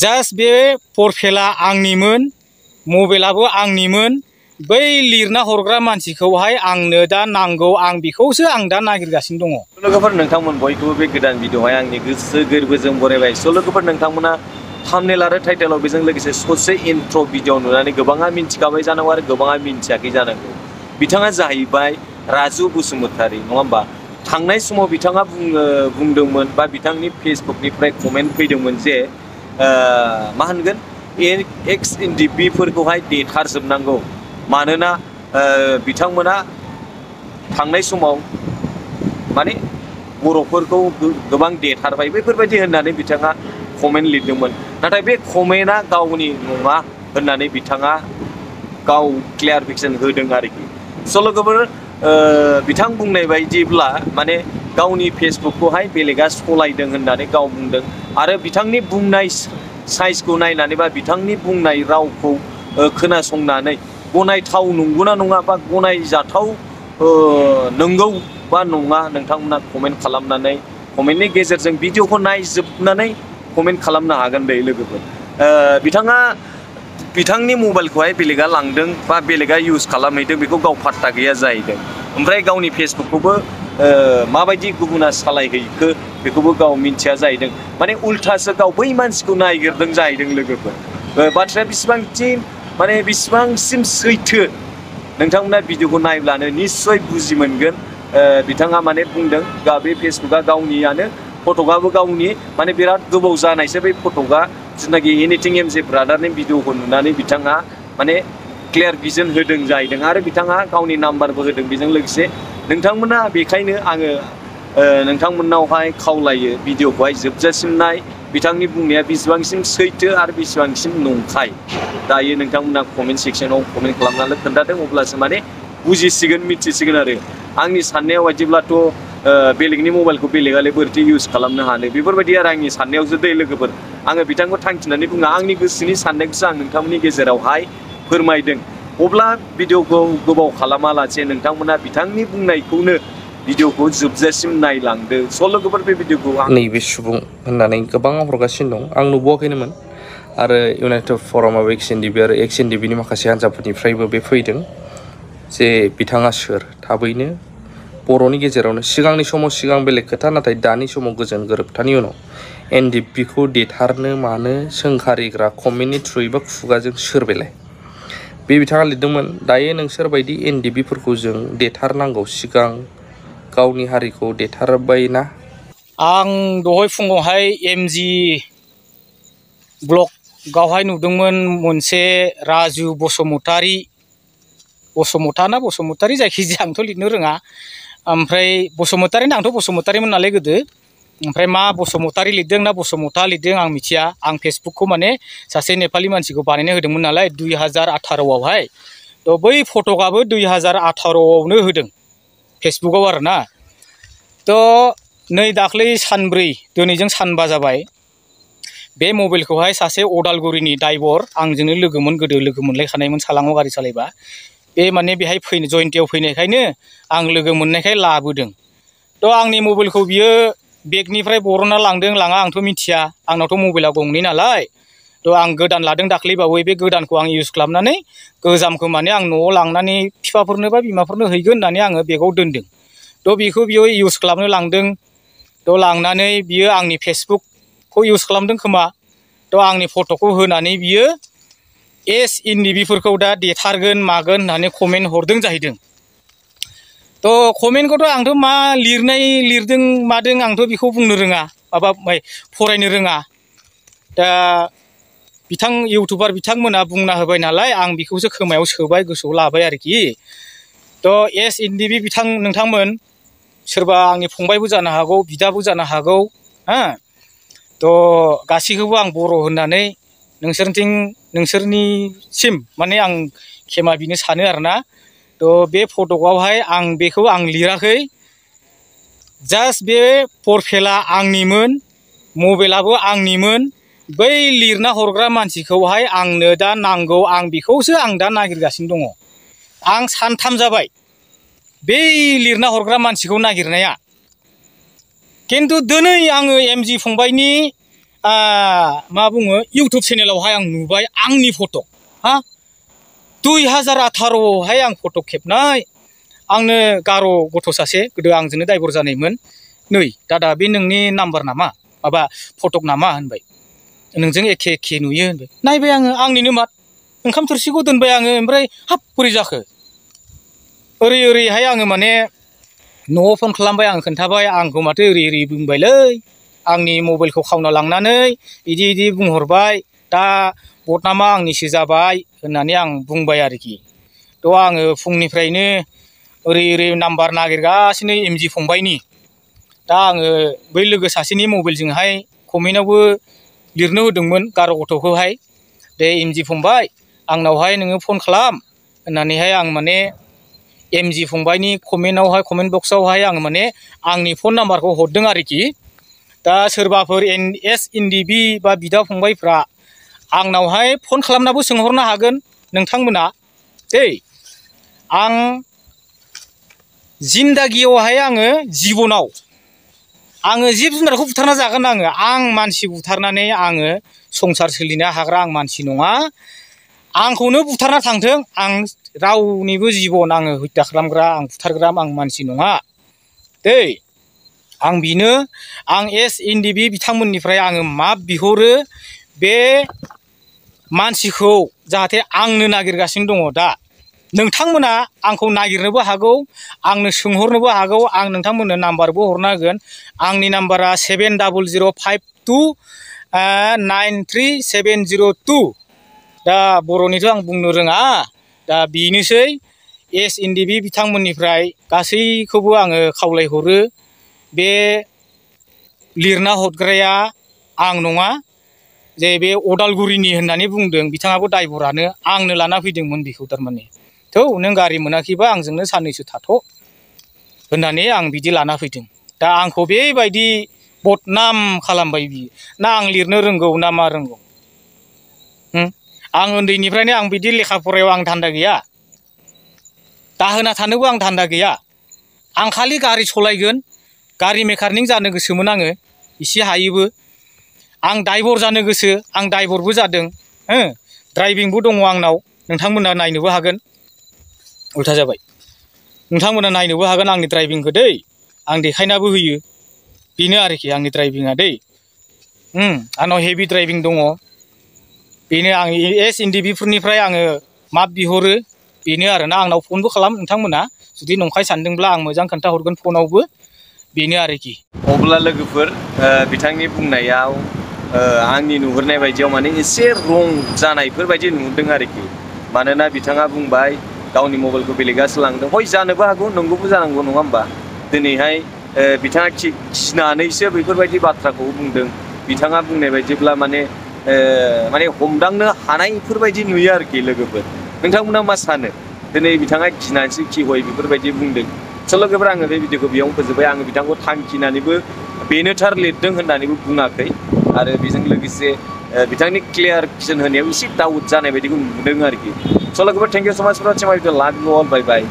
Just बे प्रफाइला आंनिमोन, मबाइलाबो आंनिमोन, बै लिरना हरग्रा मानसिखौहाय आंनो दा नांगौ, आं बेखौसो आं दा नागिरगासिनो दङ। लोगोफोर नोंथांमोन बयखौबो बे गोदान भिडिअ'आवहाय आंनि गोसो गोरबोजों बरायबाय। स' लोगोफोर नोंथांमोना थाम्बनेल आरो टाइटेलाव बेजों लोगोसे ससे इन्ट्र' भिडिअ नुनानै गोबाङा मिन्थिखाबाय जानांगौ आरो गोबाङा मिन्थियाखै जानांगौ। बिथाङा जाहैबाय राजु बसुमतारी, नङा होमबा? थांनाय समाव बिथाङा बुंदोंमोन बा बिथांनि फेसबुकनिफ्राय कमेन्ट फैदोंमोन जे मा होनगोन एक्स NDFB फोरखौहाय देथारजोबनांगौ, मानोना बिथांमोना थांनाय समाव माने बर'फोरखौ गोबां देथारबाय बेफोरबायदि होननानै बिथाङा कमेन्ट लिरदोंमोन। नाथाय बे कमेन्टआ गावनि नङा होननानै बिथाङा गाव क्लियारिफिकेसन होदों आरोखि। स' लोगोफोर बिथां बुंनाय बायदिब्ला माने गावनि फेसबुकखौहाय बेलेगा सलायदों होननानै गाव बुंदों आरो बिथांनि बुंनाय साइजखौ नायनानै बा बिथांनि बुंनाय रावखौ खोनासंनानै गनायथाव नंगौना नङा बा गनायजाथाव नंगौ बा नङा नोंथांमोना कमेन्ट खालामनानै कमेन्टनि गेजेरजों भिडिअखौ नायजोबनानै कमेन्ट खालामनो हागोन दे लोगोफोर। बिथाङा बिथांनि मबाइलखौहाय बेलेगा लांदों बा बेलेगा इउज खालामहैदों बेखौ गाव पात्ता गैया जाहैदों। ओमफ्राय गावनि फेसबुकखौबो माबायदि गुबुना सालायहैखो बेखौबो गाव मिन्थिया जाहैदों। माने उल्थासो गाव बै मानसिखौ नायगिरदों जाहैदों लोगोफोर। बाथ्राया बेसेबांसिम सैथो नोंथांमोना भिडिअखौ नायब्लानो निस्सय बुजि मोनगोन। बिथाङा माने बुंदों बे फेसबुकआ गावनियानो, फटकआबो गावनि, माने बिराद गोबाव जानायसो बै फटकआ। जिथुनाखि एनिथिं एमजे ब्रादारनि भिडिअखौ नुनानै बिथाङा माने क्लियार भिजन होदों जाहैदों आरो बिथाङा गावनि नाम्बारबो होदों बेजों लोगोसे। नोंथांमोना बेखायनो आङो नोंथांमोननावहाय खावलायो भिडिअखौहाय जोबजासिम नाय, बिथांनि बुंनाया बेसेबांसिम सैथो आरो बेसेबांसिम नंखाय। दायो नोंथांमोना कमेन्ट सेक्सनाव कमेन्ट खालामनानै खोन्थादों, अब्लासो माने बुजिसिगोन मिथिसिगोन आरो। आंनि साननायाव बायदिब्लाथ' बेलेगनि मबाइलखौ बेलेगालाय बोरैथो इउज खालामनो हानो, बेफोरबायदि आरो आंनि साननायावसो दै लोगोफोर। आङो बिथांखौ थांखिनानै बुङा, आंनि गोसोनि साननायखौसो आं नोंथांमोननि गेजेरावहाय फोरमायदों। अब्ला भिडिअखौ गोबाव खालामालासे नोंथांमोना बिथांनि बुंनायखौनो भिडिअखौ जोबजासिम नायलांदो। स' लोगोफोर बे भिडिअखौ नैबे सुबुं होननानै गोबां हरगासिनो दं, आं नुबावाखैनोमोन। आरो इउनाइटेड फरामाव एक्स NDFB आरो एक्स NDFBनि माखासे हान्जाफोरनिफ्रायबो बे फैदों जे बिथाङा सोर। थाबैनो बर'नि गेजेरावनो सिगांनि समाव सिगां बेलेग खोथा, नाथाय दानि समाव गोजोन गोरोबथानि उनाव NDFBखौ देथारनो मानो सोंखारिग्रा कमेन्टनि थ्रुयै बा खुगाजों सोर बेलाय? बे बिथाङा लिरदोंमोन, दायो नोंसोर बायदि NDFBफोरखौ जों देथारनांगौ, सिगां गावनि हारिखौ देथारबाय ना? आं दहाय फुङावहाय MG ब्लगावहाय नुदोंमोन मोनसे राजु बसुमतारी, बसुमतारी जायखिजाया आंथ' लिरनो रोङा। ओमफ्राय बसुमतारी आंथ' बसुमतारीमोन नालाय गोदो। ओमफ्राय मा बसुमतारी लिरदों ना बसुमता लिरदों आं मिथिया। आं फेसबुकखौ माने सासे नेपालि मानसिखौ बानायना होदोंमोन नालाय 2018आवहाय। थ' बै फटकआबो 2018आवनो होदों फेसबुकआव आरोना। थ' नै दाख्लै सानब्रै, दिनैजों सानबा जाबाय, बे मबाइलखौहाय सासे अदालगुरिनि ड्राइभार, आंजोंनो लोगोमोन, गोदो लोगो मोनलायखानायमोन सालाङाव गारि सालायबा। बे माने बेहाय जयन्तियाव फैनायखायनो आं लोगो मोननायखाय लाबोदों। थ' आंनि मबाइलखौ बियो बेगनिफ्राय बरनना लांदों लाङा आंथ' मिथिया, आंनावथ' मबाइला गंनै नालाय। थ' आं गोदान लादों दाख्लैबावै, बे गोदानखौ आं इउज खालामनानै गोजामखौ माने आं न'आव लांनानै बिफाफोरनो बा बिमाफोरनो हैगोन होननानै आङो बेगाव दोनदों। थ' बेखौ बियो इउज खालामनो लांदों। थ' लांनानै बियो आंनि फेसबुकखौ इउज खालामदों खोमा। थ' आंनि फट'खौ होनानै बियो एक्स NDFBफोरखौ दा देथारगोन मागोन होननानै कमेन्ट हरदों जाहैदों। थ' कमेन्टखौथ' आंथ' मा लिरदों मादों आंथ' बेखौ बुंनो रोङा, फरायनो रोङा। दा इउटुबार बिथांमोना बुंना होबाय नालाय आं बेखौसो खोमायाव सोबाय, गोसोआव लाबाय आरोखि। थ' एक्स NDFB नोंथांमोन, सोरबा आंनि फंबायबो जानो हागौ, बिदाबो जानो हागौ, हा। थ' गासैखौबो आं बर' होननानै नोंसोरनिसिम माने आं खेमा बिनो सानो आरोना। थ' बे फटकआवहाय आं बेखौ आं लिराखै, जास्ट बे प्रफाइला आंनिमोन, मबाइलाबो आंनिमोन, बै लिरना हरग्रा मानसिखौहाय आंनो दा नांगौ, आं बेखौसो आं दा नागिरगासिनो दङ। आं सानथाम जाबाय बै लिरना हरग्रा मानसिखौ नागिरनाया। खिन्थु दिनै आङो MG फंबायनि मा बुङो इउटुब चेनेलावहाय आं नुबाय आंनि फट' हा 2018 आं फट' खेबनाय आंनो गार' गथ' सासे गोदो आंजोंनो दाइभर जानायमोन नै दादा बे नोंनि नाम्बार नामा माबा फटक नामा होनबाय नोंजों एखे एखे नुयो होनबाय नायबाय आङो आंनिनो मात ओंखाम थोरसिखौ दोनबाय आङो ओमफ्राय हाब बोरै जाखो ओरैहाय आङो माने न'आव फन खालामबाय आं खोन्थाबाय आंखौ माथो ओरै बुंबायलै आंनि मबाइलखौ खावना लांनानै इदि बुंहरबाय दा बदनामा आंनिसो जाबाय होननानै आं बुंबाय आरोखि थ' आङो फुंनिफ्रायनो ओरै नाम्बार नागिरगासिनो एमजि फंबायनि दा आङो बै लोगो सासेनि मबाइलजोंहाय कमेन्टआवबो लिरनो होदोंमोन गार' गथ'खौहाय दे एमजि फंबाय आंनावहाय नोङो फन खालाम होननानैहाय आं माने एमजि फंबायनि कमेन्टआवहाय कमेन्ट बक्सआवहाय आं माने आंनि फन नाम्बारखौ हरदों आरोखि दा सोरबाफोर NDFB बा बिदा फंबायफ्रा आंनावहाय फन खालामनाबो सोंहरनो हागोन नोंथांमोना दै आं जिन्दागियावहाय आङो जिबनाव आङो जिब जुनारखौ बुथारना जागोन आं मानसि बुथारनानै आङो संसार सोलिनो हाग्रा आं मानसि नङा आंखौनो बुथारना थांथों आं रावनिबो जिबन आङो हत्या खालामग्रा आं बुथारग्रा आं मानसि नङा दै आं बिनो आं NDFB बिथांमोननिफ्राय आङो माप बिहरो बे मानसिखौ जाहाथे आंनो नागिरगासिनो दङ दा नोंथांमोना आंखौ नागिरनोबो हागौ आंनो सोंहरनोबो हागौ आं नोंथांमोननो नाम्बारबो हरनो हागोन आंनि नाम्बारा 7005293702 दा बर'निथ' आं बुंनो रोङा दा बेनोसै NDFB बिथांमोननिफ्राय गासैखौबो आङो खावलायहरो बे लिरना हरग्राया आं नङा जे बे अदालगुरिनि होननानै बुंदों बिथाङाबो दाइभरानो आंनो लाना फैदोंमोन बेखौ थारमाने थौ नों गारि मोनाखैबा आंजोंनो साननैसो थाथ' होननानै आं बिदि लाना फैदों दा आंखौ बेबायदि बदनाम खालामबाय बियो ना आं लिरनो रोंगौ ना मा रोंगौ आं उन्दैनिफ्रायनो आं बिदि लेखा फरायाव आं धान्दा गैया दाहोना थानोबो आं धान्दा गैया आं खालि गारि सालायगोन गारि मेकानिक जानो गोसोमोन आङो एसे हायोबो आं दाइभर जानो गोसो आं दाइभरबो जादों ड्राइभिंबो दङ आंनाव नोंथांमोना नायनोबो हागोन उल्था जाबाय नोंथांमोना नायनोबो हागोन आंनि ड्राइभिंखौ दै आं देखायनाबो होयो बेनो आरोखि आंनि ड्राइभिङा दै आंनाव हेभि ड्राइभिं दङ बेनो आं NDFB फोरनिफ्राय आङो माप बिहरो बेनो आरोना आंनाव फनबो खालाम नोंथांमोना जुदि नंखाय सानदोंब्ला आं मोजां खोन्थाहरगोन फनावबो बेनो आरोखि अब्ला लोगोफोर बिथांनि बुंनायाव आंनि नुहुरनाय बायदियाव माने एसे रं जानायफोर बायदि नुहुरदों आरोखि मानोना बिथाङा बुंबाय गावनि मबाइलखौ बेलेगासो लांदों हय जानोबो हागौ नंगौबो जानांगौ नङा होमबा दिनैहाय बिथाङा खिनानैसो बेफोरबायदि बाथ्राखौ बुंदों बिथाङा बुंनाय बायदिब्ला माने हमदांनो हानायफोरबायदि नुयो आरोखि लोगोफोर नोंथांमोना मा सानो दिनै बिथाङा खिनानैसो खिहय बेफोरबायदि बुंदों स' लोगोफोर आङो बे भिडिअखौ बेयावनो फोजोबबाय आङो बिथांखौ थांखिनानैबो बेनोथार लिरदों होननानैबो बुङाखै आरो बेजों लोगोसे बिथांनि क्लियारफिकेसन होनायाव एसे डाउट जानाय बायदिखौ नुदों आरोखि स' लोगोफोर थेंक इउ स' माच फर वाचिं माय भिडिअ लाभ इउ अल बाय बाय